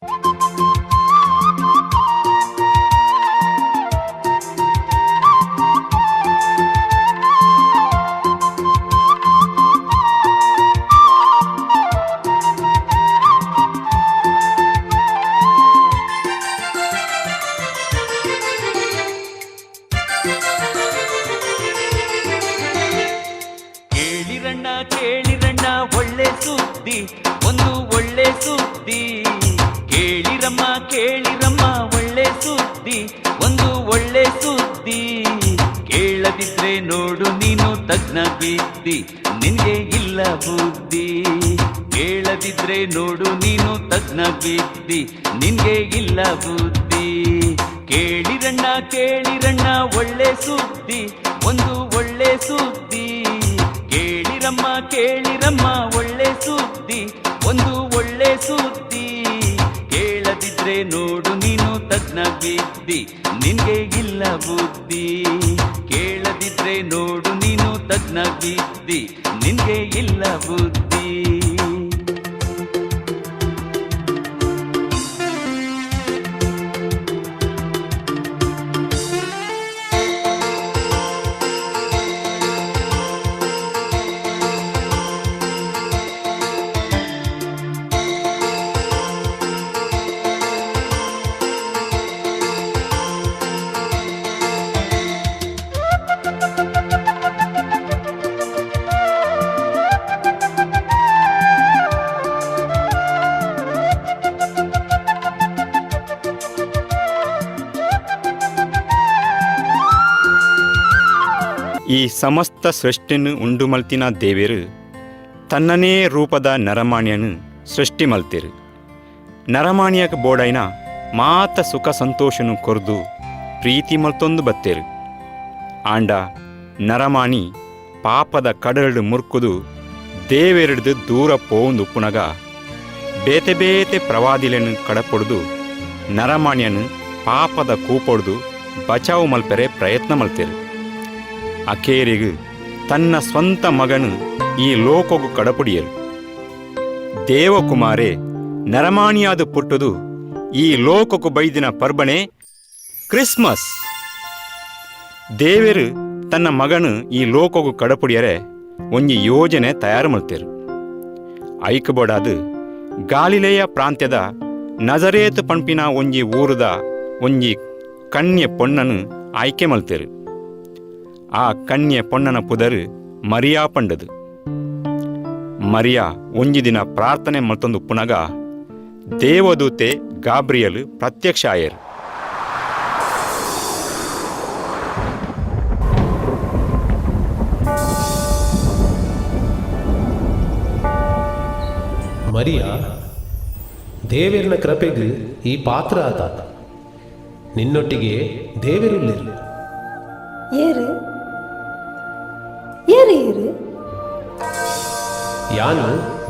ಕೇಳಿರಣ್ಣ ಕೇಳಿರಣ್ಣ ಒಳ್ಳೆ ಸುದ್ದಿ, ಒಂದು ಒಳ್ಳೆ ಸುದ್ದಿ. ಕೇಳಿರಮ್ಮ ಕೇಳಿರಮ್ಮ ಒಳ್ಳೆ ಸುದ್ದಿ, ಒಂದು ಒಳ್ಳೆ ಸುದ್ದಿ. ಕೇಳದಿದ್ರೆ ನೋಡು ನೀನು ತಜ್ಞ ಬಿದ್ದಿ, ನಿನ್ಗೆ ಇಲ್ಲ ಬುದ್ಧಿ. ಕೇಳದಿದ್ರೆ ನೋಡು ನೀನು ತಜ್ಞ ಬಿದ್ದಿ, ನಿನ್ಗೆ ಇಲ್ಲ ಬುದ್ಧಿ. ಕೇಳಿರಣ್ಣ ಕೇಳಿರಣ್ಣ ಒಳ್ಳೆ ಸುದ್ದಿ, ಒಂದು ಒಳ್ಳೆ ಸುದ್ದಿ. ಕೇಳಿರಮ್ಮ ಕೇಳಿರಮ್ಮ ಒಳ್ಳೆ ಸುದ್ದಿ, ಒಂದು ಒಳ್ಳೆ ಸುದ್ದಿ. ಕೇಳದಿದ್ರೆ ನೋಡು ನೀನು ತಜ್ಞ ಬಿದ್ದಿ, ನಿನ್ಗೆ ಇಲ್ಲ ಬುದ್ಧಿ. ಕೇಳದಿದ್ರೆ ನೋಡು ನೀನು ತಜ್ಞ ಬಿದ್ದಿ, ನಿನ್ಗೆ ಇಲ್ಲ ಬುದ್ಧಿ. ಈ ಸಮಸ್ತ ಸೃಷ್ಟಿನು ಉಂಡು ಮಲ್ತಿನ ದೇವೆರು ತನ್ನನೇ ರೂಪದ ನರಮಾಣ್ಯನು ಸೃಷ್ಟಿ ಮಲ್ತೆರು. ನರಮಾಣ್ಯಕ್ಕೆ ಬೋಡೈನ ಮಾತ ಸುಖ ಸಂತೋಷನು ಕೊರ್ದು ಪ್ರೀತಿ ಮಲ್ತೊಂದು ಬತ್ತೇರು. ಆಂಡ ನರಮಾಣಿ ಪಾಪದ ಕಡಲಡು ಮುರ್ಕುದು ದೇವೆರಡ್ದು ದೂರ ಪೋಂದು ಉಪ್ಪುನಗ ಬೇತೆ ಬೇತೆ ಪ್ರವಾದಿಲೆನು ಕಡಪೊಡ್ದು ನರಮಾಣ್ಯನು ಪಾಪದ ಕೂಪೊಡ್ದು ಬಚಾವು ಮಲ್ಪೆರೆ ಪ್ರಯತ್ನ ಮಲ್ತೆರು. ಅಖೇರಿಗು ತನ್ನ ಸ್ವಂತ ಮಗನು ಈ ಲೋಕೊಗು ಕಡಪುಡಿಯರು. ದೇವಕುಮಾರೆ ನರಮಾಣಿಯಾದ ಪುಟ್ಟುದು ಈ ಲೋಕಕು ಬೈದಿನ ಪರ್ಬಣೆ ಕ್ರಿಸ್ಮಸ್. ದೇವೆರು ತನ್ನ ಮಗನು ಈ ಲೋಕೊಗು ಕಡಪುಡಿಯರೆ ಒಂಜಿ ಯೋಜನೆ ತಯಾರು ಮಲ್ತೇರು. ಐಕಬೋಡಾದು ಗಾಲಿಲೆಯ ಪ್ರಾಂತ್ಯದ ನಜರೇತ್ ಪಣ್ಪಿನ ಒಂಜಿ ಊರುದ ಒಂಜಿ ಕನ್ಯೆ ಪೊಣ್ಣನು ಆಯ್ಕೆ ಮಲ್ತೇರು. ಆ ಕನ್ಯೆ ಪೊಣ್ಣನ ಪುದರು ಮರಿಯಾ ಪಂಡದು. ಮರಿಯಾ ಒಂಜಿ ದಿನ ಪ್ರಾರ್ಥನೆ ಮಲ್ತೊಂದು ಉಪ್ಪುನಗ ದೇವದೂತೆ ಗಾಬ್ರಿಯಲ್ ಪ್ರತ್ಯಕ್ಷ ಆಯೆರ್. ಮರಿಯ, ದೇವೆರ್ನ ಕೃಪೆಗ್ ಈ ಪಾತ್ರ ಆತ. ನಿನ್ನೊಟ್ಟಿಗೆ ದೇವೆರುಲ್ಲೆರ್. ಏರು ಏರು ಏರು? ಯಾನು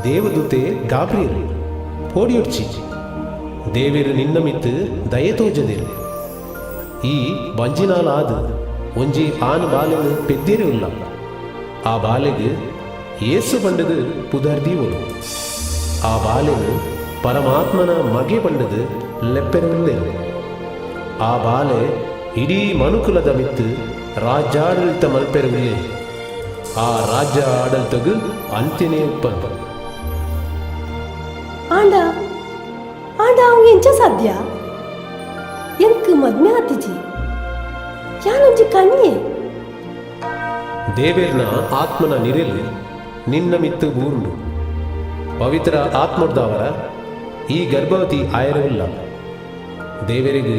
ದೇವದೂತೆ ಗಾಬ್ರಿಯಲ್. ಪೋಡಿಯೊಡ್ಚಿ, ದೇವೆರು ನಿನ್ನ ಮಿತ್ತು ದಯೆ ತೋಜದಿರು. ಈ ಬಂಜಿನಾಲ್ ಆದ್ ಒಂಜಿ ಆನ್ ಬಾಲೆನು ಪೆದ್ದೇರೆ ಉಲ್ಲ. ಆ ಬಾಲೆಗ್ ಏಸು ಪಂಡದು ಪುದರ್ ದೀವೊಡು. ಆ ಬಾಲೆನು ಪರಮಾತ್ಮನ ಮಗೆ ಪಂಡದು ಲೆಪ್ಪೆರೆ ಉಲ್ಲೆರ್. ಆ ಬಾಲೆ ಇಡೀ ಮನುಕುಲದ ಮಿತ್ತು ರಾಜ್ಯಾಡಳಿತ ಮಲ್ಪೆರೆ ಉಲ್ಲೆರ್. ಆ ರಾಜ್ಯ ಆಡಳಿತಗ್ ಅಂತ್ಯನೇ ಉಪ್ಪಂದ್. ಆಂಡ ಆಂಡ ಅವು ಎಂಚ ಸಾಧ್ಯ? ಎಂಕ್ ಮದ್ಮೆ ಆತಿಜಿ, ಯಾನೊಂಜಿ ಕನ್ಯೆ. ದೇವೆರ್ನ ಆತ್ಮನ ನಿರೆಲ್ ನಿನ್ನ ಮಿತ್ತು ಬೂರುಂಡು. ಪವಿತ್ರ ಆತ್ಮರ್ದಾವರ ಈ ಗರ್ಭವತಿ ಆಯರವಿಲ್ಲ. ದೇವರಿಗೆ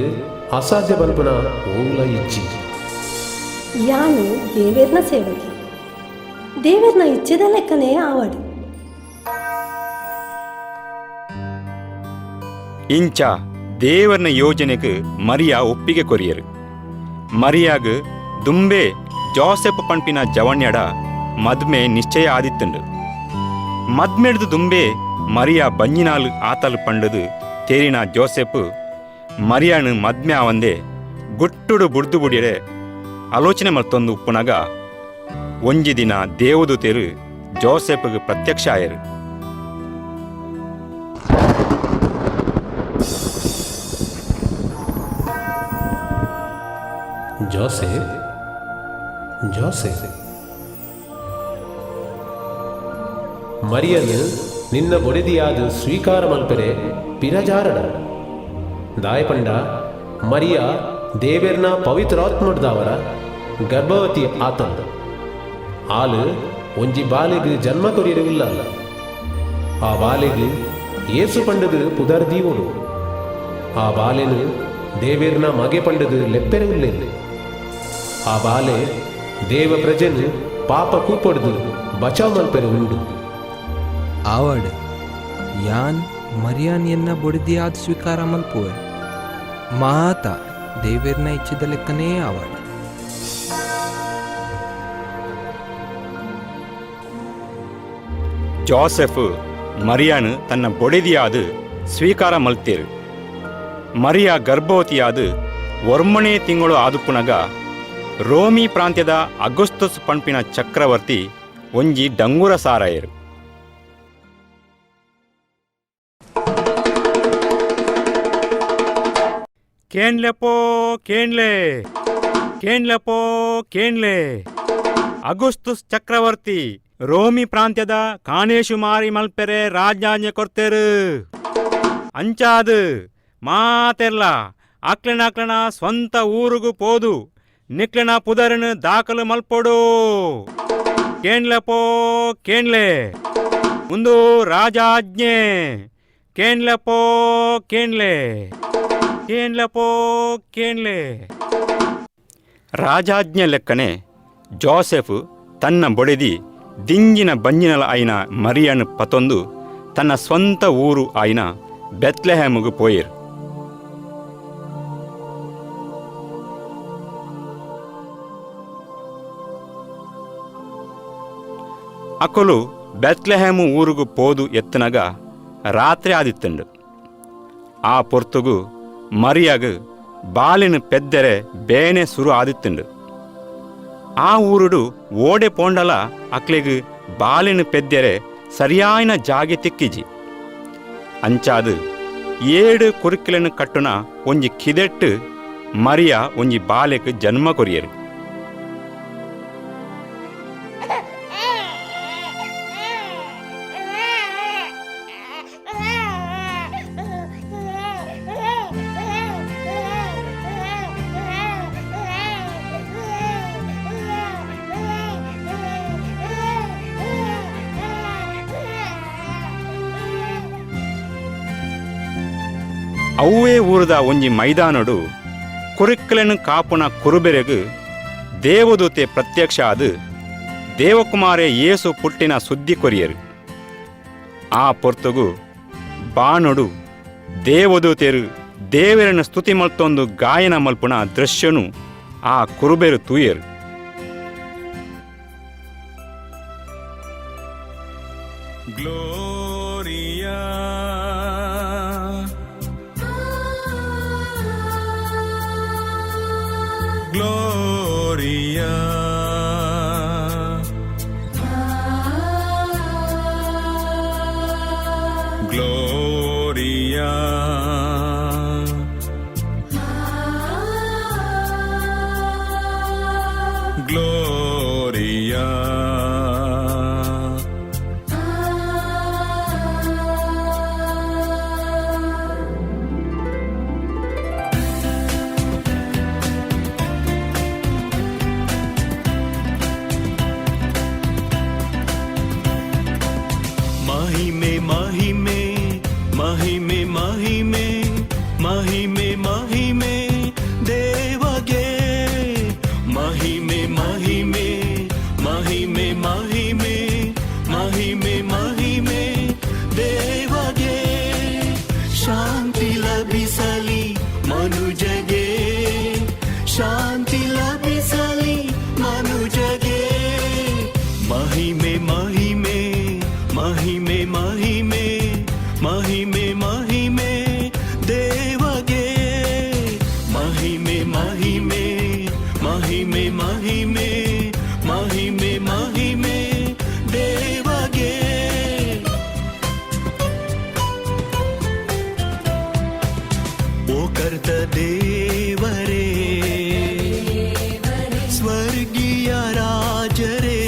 ಅಸಾಧ್ಯ ಬಲ್ಪನ ಓಲ ಇಜ್ಜಿ. ಯಾನು ದೇವೆರ್ನ ಸೇವಕಿ, ದೇವೆರ್ನ ಇಚ್ಛೆದ ಲೆಕ್ಕನೇ ಆವಡ್. ಇಂಚ ದೇವರ್ನ ಯೋಜನೆಗೆ ಮರಿಯಾ ಒಪ್ಪಿಗೆ ಕೊರಿಯರು. ಮರಿಯಾಗ್ ದುಂಬೆ ಜೋಸೆಪ್ ಪಣ್ಪಿನ ಜವಣ್ಯಡ ಮದ್ಮೆ ನಿಶ್ಚಯ ಆದಿತ್ತುಂಡು. ಮದ್ಮೆಡ್ದು ದುಂಬೆ ಮರಿಯಾ ಬಂಜಿನಾಲ್ ಆತಲ್ ಪಂಡದು ತೇರಿನ ಜೋಸೆಪ್ ಮರಿಯಾನು ಮದ್ಮೆ ಆವಂದೆ ಗುಟ್ಟುಡು ಬುಡ್ದು ಬುಡಿಯರೆ ಆಲೋಚನೆ ಮಲ್ತೊಂದು ಉಪ್ಪುನಗ ಒಂಜಿ ದಿನ ದೇವದೂತೆರು ಜೋಸೆಪ್ಗೆ ಪ್ರತ್ಯಕ್ಷ ಆಯರು. ಜೋಸೆಫ್, ಜೋಸೆಫ್, ಮರಿಯನ್ ನಿನ್ನ ಬೊಡೆದಿಯಾದ ಸ್ವೀಕಾರ ಮಲ್ಪೆರೆ ಪಿರಜಾರಡ. ದಾಯಪಂಡ ಮರಿಯ ದೇವೆರ್ನ ಪವಿತ್ರಾತ್ಮಡ್ದಾವರ ಗರ್ಭವತಿ ಆತಂದ. ಆಲು ಒಂಜಿ ಬಾಲೆಗ್ ಜನ್ಮ ಕೊರಿಯರೆ. ಆ ಬಾಲೆಗ್ ಏಸು ಪಂಡದು ಪುದರ್ ದೀವೊಡು. ಆ ಬಾಲೆನು ದೇವೆರ್ನ ಮಗೆ ಪಂಡದು ಲೆಪ್ಪೆರೆ ಉಲ್ಲೆರ್. ಆ ಬಾಲೆ ದೇವ ಪ್ರಜೆನ್ ಪಾಪ ಕೂಪೊಡ್ದು ಬಚಾವ್ ಮಲ್ಪೆರೆ ಉಂಡು. ಆವಡ್, ಯಾನ್ ಮರಿಯಾನ್ ಎನ್ನ ಬೊಡೆದಿಯಾದ್ ಸ್ವೀಕಾರ ಮಲ್ಪುವೆ. ಮಾತ ದೇವೆರ್ನ ಇಚ್ಛೆದ ಲೆಕ್ಕನೇ ಆವಡ್. ಜೋಸೆಫ್ ಮರಿಯಾನ್ ತನ್ನ ಬೊಡೆದಿಯಾದ್ ಸ್ವೀಕಾರ ಮಲ್ತೇರು. ಮರಿಯ ಗರ್ಭವತಿಯಾದ ಒರ್ಮಣೆ ತಿಂಗಳು ಆದುಪ್ಪುನಗ ರೋಮಿ ಪ್ರಾಂತ್ಯದ ಅಗಸ್ತುಸ್ ಪನ್ಪಿನ ಚಕ್ರವರ್ತಿ ಒಂಜಿ ಡಂಗುರ ಸಾರಾಯರು. ಕೇಣ್ಲೆಪೋ ಕೇಣ್ಲೆ, ಕೇಣ್ಲೆಪೋ ಕೇಣ್ಲೆ, ಅಗುಸ್ತುಸ್ ಚಕ್ರವರ್ತಿ ರೋಮಿ ಪ್ರಾಂತ್ಯದ ಕಾಣೇಶುಮಾರಿ ಮಲ್ಪೆರೆ ರಾಜಾಜ್ಞೆ ಕೊರ್ತೆರು. ಅಂಚಾದು ಮಾತೆರ್ಲ ಅಕ್ಲೆನ ಅಕ್ಲೆನ ಸ್ವಂತ ಊರುಗು ಪೋದು ನಿಕ್ಲೆನ ಪುದರನು ದಾಖಲು ಮಲ್ಪೊಡು. ಕೇಣ್ಲೆಪೋ ಕೇಣ್ಲೆ, ಒಂದು ರಾಜಾಜ್ಞೆ. ಕೇಣ್ಲೆಪೋ ಕೇಣ್ಲೆ, ಕೇಣ್ಲೆಪೋ ಕೇಣ್ಲೆ. ರಾಜಾಜ್ಞೆ ಲೆಕ್ಕನೆ ಜೋಸೆಫ್ ತನ್ನ ಬೊಡೆದಿ ದಿಂಜಿನ ಬಂಜಿನಲ ಆಯಿನ ಮರಿಯನ್ ಪತೊಂದು ತನ್ನ ಸ್ವಂತ ಊರು ಆಯಿನ ಬೆತ್ಲೆಹೇಮುಗು ಪೋಯೆರ್. ಅಕುಲು ಬೆತ್ಲೆಹೇಮು ಊರುಗು ಪೋದು ಎತ್ತನಗ ರಾತ್ರಿ ಆದಿತ್ತಂಡು. ಆ ಪೊರ್ತುಗು ಮರಿಯಾಗ ಬಾಲಿನ ಪೆದ್ದೆರೆ ಬೇನೆ ಸುರು ಆದಿತ್ತಂಡು. ಆ ಊರುಡು ಓಡೆ ಪೋಂಡಲ ಅಕ್ಲೆಗ್ ಬಾಲಿನ ಪೆದ್ದೆರೆ ಸರಿಯಾಯಿನ ಜಾಗೆ ತಿಕ್ಕಿಜಿ. ಅಂಚಾದು ಏಡು ಕುರುಕಿలను ಕಟ್ಟುನ ಒಂಜಿ ಕಿದೆಟ್ಟು ಮರಿಯ ಒಂಜಿ ಬಾಲೆಕ್ ಜನ್ಮ ಕೊರಿಯರು. ಅವ್ವೇ ಊರದ ಒಂಜಿ ಮೈದಾನಡು ಕುರುಕ್ಕಲೆನು ಕಾಪುನ ಕುರುಬೆರೆಗು ದೇವದೂತೆ ಪ್ರತ್ಯಕ್ಷ ಆದು ದೇವಕುಮಾರೆ ಯೇಸು ಪುಟ್ಟಿನ ಸುದ್ದಿ ಕೊರಿಯರು. ಆ ಪೊರ್ತುಗು ಬಾಣೊಡು ದೇವದೂತೆರು ದೇವರನ್ನು ಸ್ತುತಿ ಮಲ್ತೊಂದು ಗಾಯನ ಮಲ್ಪುನ ದೃಶ್ಯನು ಆ ಕುರುಬೆರು ತೂಯರು. Gloria. Gloria. Gloria. Gloria. ಮಹಿಮೆ ಮಹಿಮೆ ಮಹಿಮೆ ಮಹಿಮೆ ಮಹಿಮೆ ಮಹಿಮೆ ದೇವಗೆ. ಮಹಿಮೆ ಮಹಿಮೆ ಮಹಿಮೆ ಮಹಿಮೆ ಮಹಿಮೆ ಮಹಿಮೆ ದೇವಗೆ. ಶಾಂತಿ ಲಭಿಸಲಿ ಮನುಜಗೆ, ಶಾಂತಿ ಲಭಿಸಲಿ ಮನುಜಗೆ. ಮಹಿಮೆ ಮಹಿಮೆ ಮಹಿಮೆ ಮಹಿಮೆ ಮಹಿಮೆ ಮಹಿಮೆ ದೇವಗೆ. ಮಹಿಮೆ ಮಹಿಮೆ ಮಹಿಮೆ ಮಹಿಮೆ ಮಹಿಮೆ ಮಹಿಮೆ ದೇವಗೆ. ಓ ಕರ್ತ ದೇವರೇ. ಸ್ವರ್ಗೀಯ ರಾಜರೇ,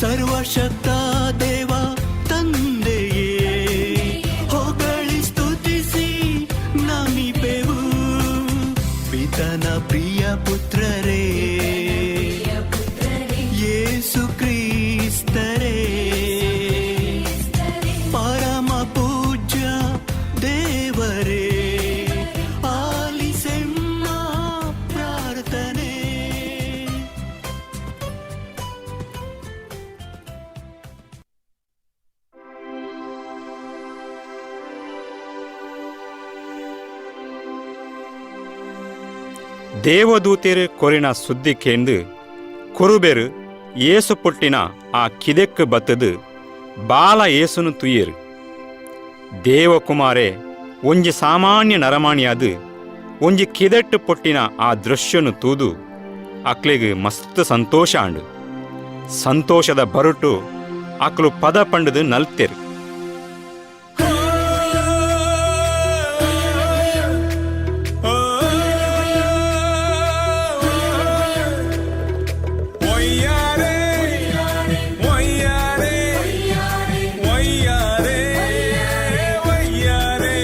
ಸರ್ವಶಕ್ತ ದೇವ ತಂದೆಯೇ, ಹೊಗಳಿ ಸ್ತುತಿಸಿ ನಮಿಪೆವು. ಪಿತನ ಪ್ರಿಯ ಪುತ್ರರೇ, ಯೇಸು ಕ್ರಿಸ್ತರೇ, ಪರಮ ಪೂಜ್ಯ ದೇವರೇ, ಆಲಿಸೆಮ್ಮ ಪ್ರಾರ್ಥನೆ. ದೇವದೂತೆರು ಕೊರಿನ ಸುದ್ದಿ ಕೇಂದು ಕುರುಬೆರು ಏಸು ಪುಟ್ಟಿನ ಆ ಕಿದೆಕ್ಕು ಬತ್ತದು ಬಾಲ ಏಸುನು ತುಯ್ಯರು. ದೇವಕುಮಾರೆ ಒಂಜಿ ಸಾಮಾನ್ಯ ನರಮಾಣಿಯಾದು ಒಂಜಿ ಕಿದೆಟ್ಟು ಪೊಟ್ಟಿನ ಆ ದೃಶ್ಯನು ತೂದು ಅಕ್ಲೆಗ್ ಮಸ್ತ್ ಸಂತೋಷ ಆಂಡು. ಸಂತೋಷದ ಬರುಟು ಅಕ್ಲು ಪದ ಪಂಡದು ನಲ್ತೆರು. ಒಯ್ಯಾರೆ ಒಯ್ಯಾರೆ ಒಯ್ಯಾರೆ ಒಯ್ಯಾರೆ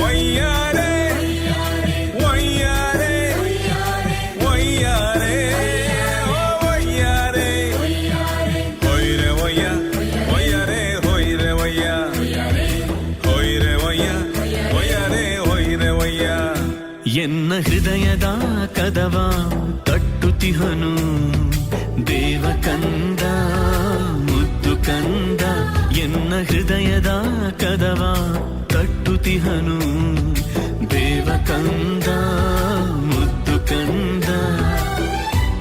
ಒಯ್ಯಾರೆ ಒಯ್ಯಾರೆ ಒಯ್ಯಾರೆ ಓ ಒಯ್ಯಾರೆ, ಹೊಯ್ರೆ ಒಯ್ಯ ಒಯ್ಯಾರೆ, ಹೊಯ್ರೆ ಒಯ್ಯ, ಹೊಯ್ರೆ ಒಯ್ಯ ಒಯ್ಯಾರೆ, ಹೊಯ್ರೆ ಒಯ್ಯ. ಎನ್ನ ಹೃದಯದ ಕದವ ತಟ್ಟುತಿಹನು ದೇವ ಕಂದ, ಮುದ್ದು ಕಂದ. ಎನ್ನ ಹೃದಯದ ಕದವ ತಟ್ಟುತಿಹನು ದೇವ ಕಂದ, ಮುದ್ದು ಕಂದ.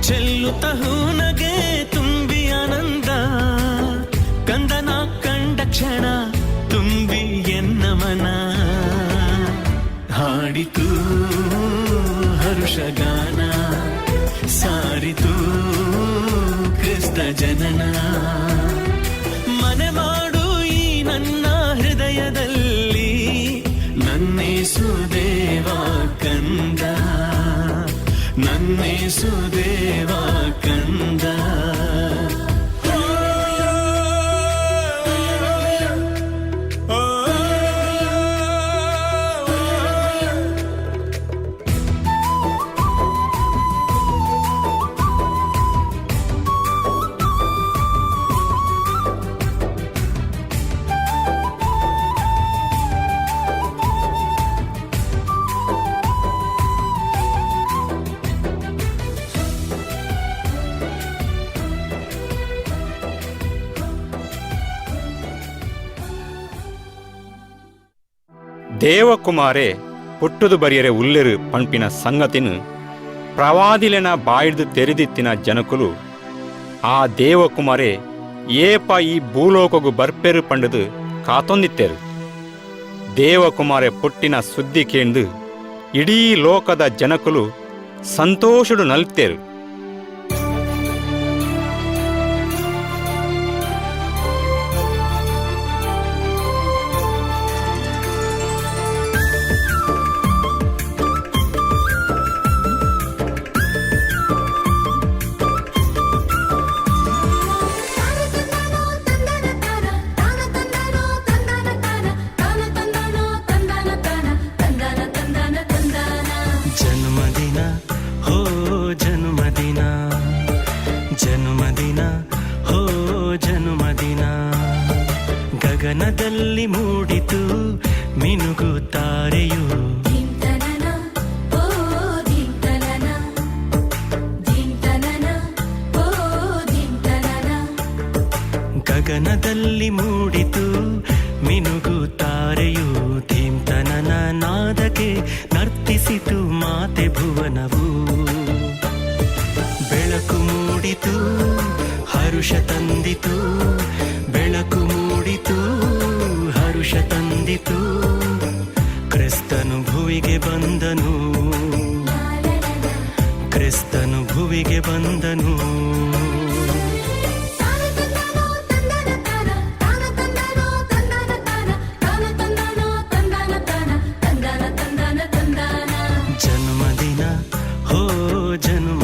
ಚೆಲ್ಲುತ್ತ ಹೂನಗೆ ತುಂಬಿ ಆನಂದ, ಕಂದನ ಕಂಡ ಕ್ಷಣ ತುಂಬಿ ಎನ್ನ ಮನ ಹಾಡಿತು ಹರುಷಗಾನ, ಸಾರಿತು ಕ್ರಿಸ್ತ ಜನನ. ಮನೆ ಮಾಡು ಈ ನನ್ನ ಹೃದಯದಲ್ಲಿ ನನ್ನೇಸು ದೇವ ಕಂದ, ನನ್ನೇಸು ದೇವ ಕಂದ. ದೇವಕುಮಾರೆ ಪುಟ್ಟುದು ಬರಿಯರೆ ಉಲ್ಲೆರು ಪಂಪಿನ ಸಂಗತಿನು ಪ್ರವಾದಿಲೆನ ಬಾಯ್ದು ತೆರೆದಿತ್ತಿನ ಜನಕುಲು ಆ ದೇವಕುಮಾರೆ ಏಪ ಈ ಭೂಲೋಕಗು ಬರ್ಪೆರು ಪಂಡದು ಕಾತೊಂದಿತ್ತೆರು. ದೇವಕುಮಾರೆ ಪುಟ್ಟಿನ ಸುದ್ದಿ ಕೇಂದು ಇಡೀ ಲೋಕದ ಜನಕುಲು ಸಂತೋಷಡು ನಲ್ತೇರು. ಜನ್ಮದಿನ ಹೋ ಜನ್ಮದಿನ, ಜನ್ಮದಿನ ಹೋ ಜನ್ಮದಿನ. ಗಗನದಲ್ಲಿ ಮೂಡಿತು ಮಿನುಗು ತಾರೆಯು. ಓ ಧಿಂತನನ, ಧಿಂತನನ, ಓ ಧಿಂತನನ. ಗಗನದಲ್ಲಿ ಮೂಡಿತು ಮಿನುಗು ತಾರೆಯು, ಧೀಂತನನ ನಾದಕ್ಕೆ ನರ್ತಿಸಿತು ಮಾತೆ ಭುವನವು. ಬೆಳಕು ಮೂಡಿತು, ಹರುಷ ತಂದಿತು. ಬೆಳಕು ಮೂಡಿತು, ಹರುಷ ತಂದಿತು. ಕ್ರಿಸ್ತನು ಭುವಿಗೆ ಬಂದನು, ಕ್ರಿಸ್ತನು ಭುವಿಗೆ ಬಂದನು. ತಾನ ತಂದಾನೋ ತಂದಾನ ತಾನ, ತಾನ ತಂದಾನೋ ತಂದಾನ ತಾನ, ತಾನ ತಂದಾನೋ ತಂದಾನ ತಾನ, ತಂದಾನ ತಂದಾನ ತಂದಾನ. ಜನ್ಮದಿನ ಹೋ ಜನ್ಮ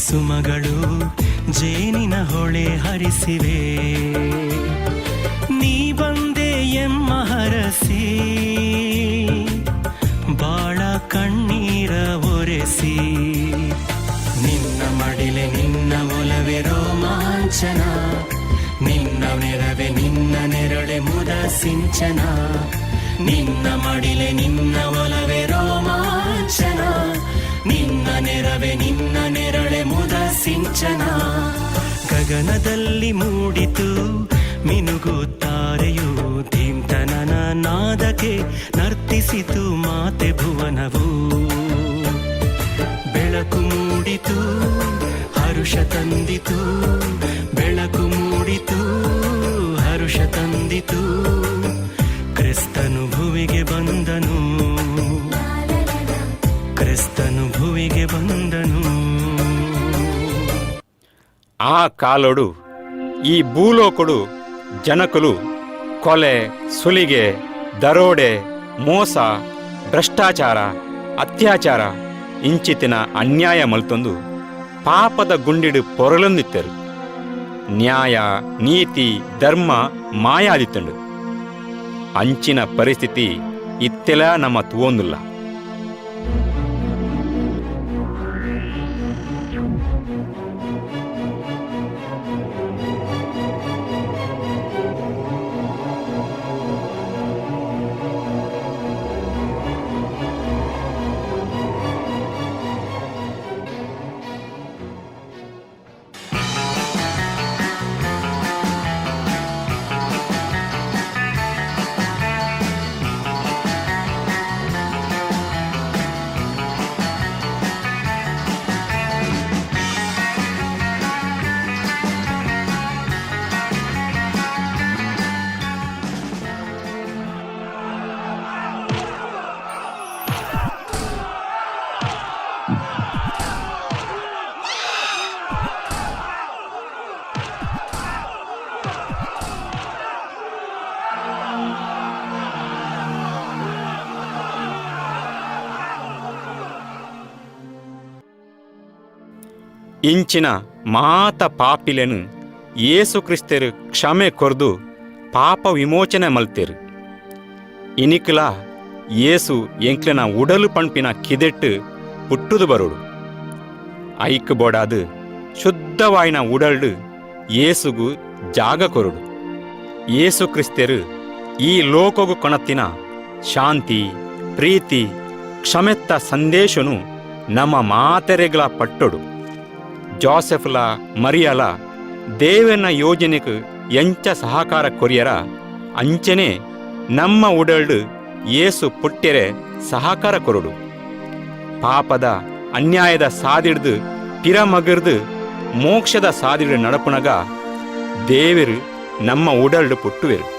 ಸುಮಗಳು ಜೇನಿನ ಹೊಳೆ ಹರಿಸಿವೆ. ನೀ ಬಂದೆ ಎಮ್ಮ ಹರಸಿ, ಬಾಳ ಕಣ್ಣೀರ ಒರೆಸಿ. ನಿನ್ನ ಮಡಿಲೆ ನಿನ್ನ ಒಲವೆ ರೋಮಾಂಚನ, ನಿನ್ನ ನೆರವೆ ನಿನ್ನ ನೆರಳೆ ಮುದ ಸಿಂಚನ. ನಿನ್ನ ಮಡಿಲೆ ನಿನ್ನ ಒಲವೆ ರೋಮಾಂಚನ, ನಿನ್ನ ನೆರವೆ ನಿನ್ನ ನೆರಳೆ ಮುದ ಸಿಂಚನ. ಗಗನದಲ್ಲಿ ಮೂಡಿತು ಮಿನುಗುತ್ತಾರೆಯು, ಧೀಂತನನ ನಾದಕ್ಕೆ ನರ್ತಿಸಿತು ಮಾತೆ ಭುವನವು. ಬೆಳಕು ಮೂಡಿತು, ಹರುಷ ತಂದಿತು. ಬೆಳಕು ಮೂಡಿತು, ಹರುಷ ತಂದಿತು. ಕ್ರಿಸ್ತನು ಭುವಿಗೆ ಬಂದನು, ಕ್ರಿಸ್ತನು ಭುವಿಗೆ ಬಂದನು. ಆ ಕಾಲೊಡು ಈ ಭೂಲೋಕಡು ಜನಕುಲು ಕೊಲೆ, ಸುಲಿಗೆ, ದರೋಡೆ, ಮೋಸ, ಭ್ರಷ್ಟಾಚಾರ, ಅತ್ಯಾಚಾರ ಇಂಚಿತಿನ ಅನ್ಯಾಯ ಮಲ್ತೊಂದು ಪಾಪದ ಗುಂಡಿಡು ಪೊರಲೊಂದಿತ್ತರು. ನ್ಯಾಯ, ನೀತಿ, ಧರ್ಮ ಮಾಯಾದಿತ್ತಂಡು. ಅಂಚಿನ ಪರಿಸ್ಥಿತಿ ಇತ್ತೆಲ ನಮ್ಮ ತೂವೊಂದುಲ್ಲ. ಇಂಚಿನ ಮಾತ ಪಾಪಿಲೆನು ಯೇಸು ಕ್ರಿಸ್ತೆರು ಕ್ಷಮೆ ಕೊರ್ದು ಪಾಪ ವಿಮೋಚನೆ ಮಲ್ತೇರು. ಇನಿಕ್ಲ ಯೇಸು ಎಂಕ್ಲೆನ ಉಡಲು ಪಣ್ಪಿನ ಕಿದೆಟ್ಟು ಪುಟ್ಟುದು ಬರೋಡು. ಐಕ್ ಬೋಡಾದು ಶುದ್ಧವಾಯಿನ ಉಡಲ್ಡು ಯೇಸುಗು ಜಾಗ ಕೊರುಡು. ಯೇಸು ಕ್ರಿಸ್ತೆರು ಈ ಲೋಕಗು ಕೊಣತ್ತಿನ ಶಾಂತಿ, ಪ್ರೀತಿ, ಕ್ಷಮೆತ್ತ ಸಂದೇಶನು ನಮ್ಮ ಮಾತೆರೆಗಳ ಪಟ್ಟೊಡು. ಜೋಸೆಫ್ಲ ಮರಿಯಲ ದೇವನ ಯೋಜನೆಗೆ ಎಂಚ ಸಹಕಾರ ಕೊರಿಯರ ಅಂಚನೆ ನಮ್ಮ ಉಡಲ್ಡು ಯೇಸು ಪುಟ್ಟೆರೆ ಸಹಕಾರ ಕೊರಡು. ಪಾಪದ ಅನ್ಯಾಯದ ಸಾದಿಡ್ದು ಪಿರಮಗಿರ್ದು ಮೋಕ್ಷದ ಸಾದಿಡು ನಡಪುನಗ ದೇವರು ನಮ್ಮ ಉಡಲ್ಡು ಪುಟ್ಟುವೆರು.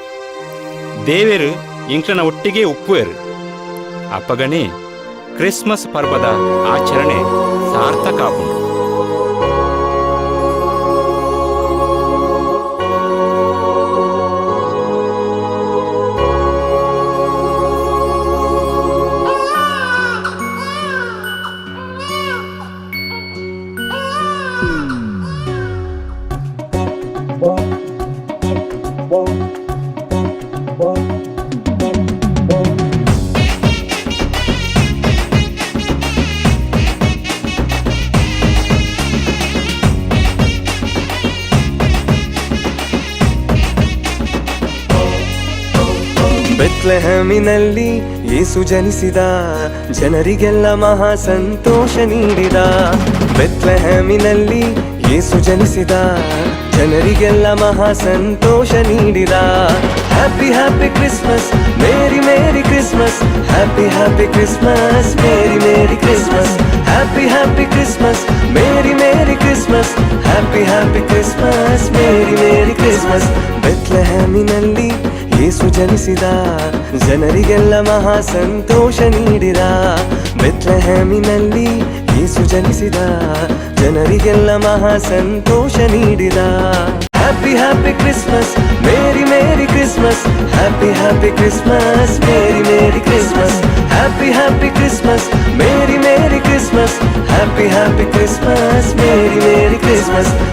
ದೇವರು ಇಂಕ್ಲನ ಒಟ್ಟಿಗೆ ಉಪ್ಪುವೆರು. ಅಪಗಣೆ ಕ್ರಿಸ್ಮಸ್ ಪರ್ವದ ಆಚರಣೆ ಸಾರ್ಥಕ ಆಪುಂಡು. ಬೆತ್ಲೆಹಮಿನಲ್ಲಿ ಯೇಸು ಜನಿಸಿದ, ಜನರಿಗೆಲ್ಲ ಮಹಾ ಸಂತೋಷ ನೀಡಿದ. ಬೆತ್ಲೆಹಮಿನಲ್ಲಿ ಯೇಸು ಜನಿಸಿದ, ಜನರಿಗೆಲ್ಲ ಮಹಾ ಸಂತೋಷ ನೀಡಿದ. Happy happy Christmas, merry merry Christmas. Happy happy Christmas, merry merry Christmas. Happy happy Christmas, merry merry Christmas. Happy happy Christmas, merry merry Christmas. ಬೆತ್ಲೆಹಮಿನಲ್ಲಿ ಯೇಸು ಜನಿಸಿದ, ಜನರಿಗೆಲ್ಲ ಮಹಾ ಸಂತೋಷ ನೀಡಿದ. ಬೆತ್ಲೆಹಮಿನಲ್ಲಿ ಯೇಸು ಜನಿಸಿದ, ಜನರಿಗೆಲ್ಲ ಮಹಾ ಸಂತೋಷ ನೀಡಿದ. Happy happy Christmas, merry merry Christmas. Happy happy Christmas, merry merry Christmas. Happy happy Christmas, merry merry Christmas. Christmas, happy happy Christmas, merry merry Christmas.